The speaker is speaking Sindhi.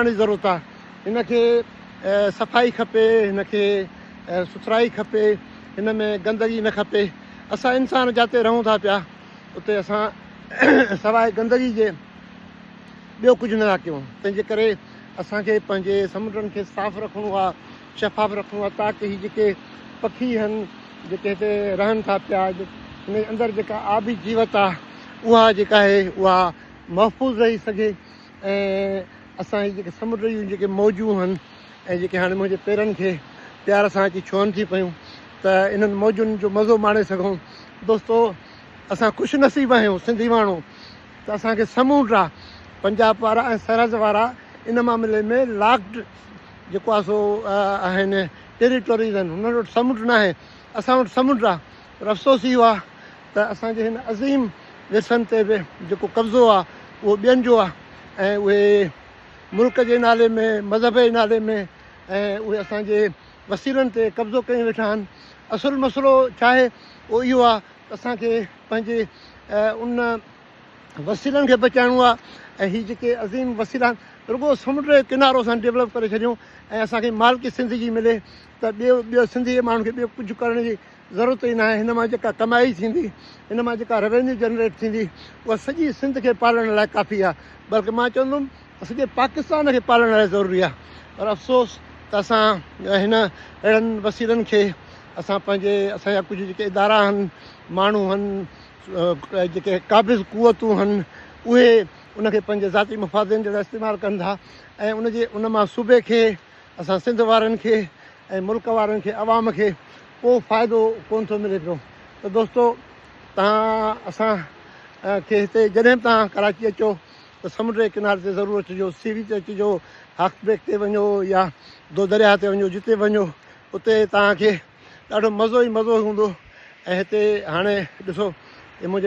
بچائڻ جي ضرورت آهي. هن کي صفائي کپي، هن کي سٿرائي کپي، هن ۾ گندگي نه کپي. اسان انسان جاتي رهون ٿا پيا اتي اسان سواء گندگي جي ٻيو ڪجهه نه ٿا ڪيون. تنهن جي ڪري اسان کي پنهنجي سمنڊن کي صاف رکڻو آهي، شفاف رکڻو آهي تاڪه هي جيڪي پکي آهن جيڪي هتي رهن ٿا پيا هن جي اندر جيڪا آبي جيوت آهي اها جيڪا آهي اها محفوظ رهي سگهي ۽ اسان هي جيڪي سمنڊ جون جيڪي موجون آهن ۽ جيڪي هاڻي منهنجي پيرن کي پيار سان اچي ڇهن ٿي پيون ته انهن موجن جو مزو ماڻي سگهون. دوستو اسان خوش نصيب آهيون سنڌي ماڻهو ته اسان کي سمونڊ آ پنجاب وارا ۽ سرحد وارا ان معاملي ۾ لاڪڊ جيڪو آ سو آهن ٽيريٽوريز آهن هنن وٽ سمنڊ ناهي اسان وٽ سمنڊ آ پر افسوس اهو آ ته اسان جي هن عظيم ورثن تي به جيڪو قبضو آ اهو ٻين جو آ ۽ اهي ملڪ جي نالي ۾ مذهب جي نالي ۾ ۽ اهي اسان جي وسيلن تي قبضو ڪيون ويٺا آهن. اصل مسئلو ڇا آهي اهو اهو آ ته اسان کي پنهنجي ان وسيلن کي بچائڻو آ ۽ هي جيڪي عظيم وسيلا آهن رڳو سمنڊ جو ڪنارو اسان ڊيولپ ڪري ڇڏيون ۽ اسان کي مالڪي سنڌ جي ملي ته ٻيو ٻيو سنڌ جي ماڻهن کي ٻيو ڪجهه ڪرڻ جي ضرورت ئي ناهي هن مان جيڪا ڪمائي ٿيندي هن مان جيڪا روينيو جنريٽ ٿيندي اها سڄي سنڌ کي پالڻ لاء ڪافي آهي بلڪه مان چوندم ته سڄي پاڪستان کي پالڻ لاء ضروري آهي پر افسوس ته اسان هن اهڙن وسيلن کي اسان پنهنجي اسان جا ڪجهه جيڪي ادارا آهن ماڻهو آهن جيڪي قابض قوتون آهن اهي ان کي پنهنجي ذاتي مفادن جي لاء استعمال ڪن ٿا ۽ ان جي ان مان صوبي کي اسان سنڌ وارن کي ۽ ملڪ وارن کي عوام کي ڪو فائدو ڪون ٿو ملي پيو ته دوستو توهان اسان کي هتي جڏهن به توهان ڪراچي اچو ته سمنڊ جي ڪناري تي ضرور اچجو سيوي تي اچجو هاڪس بيڪ تي وڃو يا دو درياهه تي وڃو جتي وڃو اتي توهان کي ڏاڍو مزو ئي مزو هوندو ۽ هتي هاڻي ڏسو منهنجي.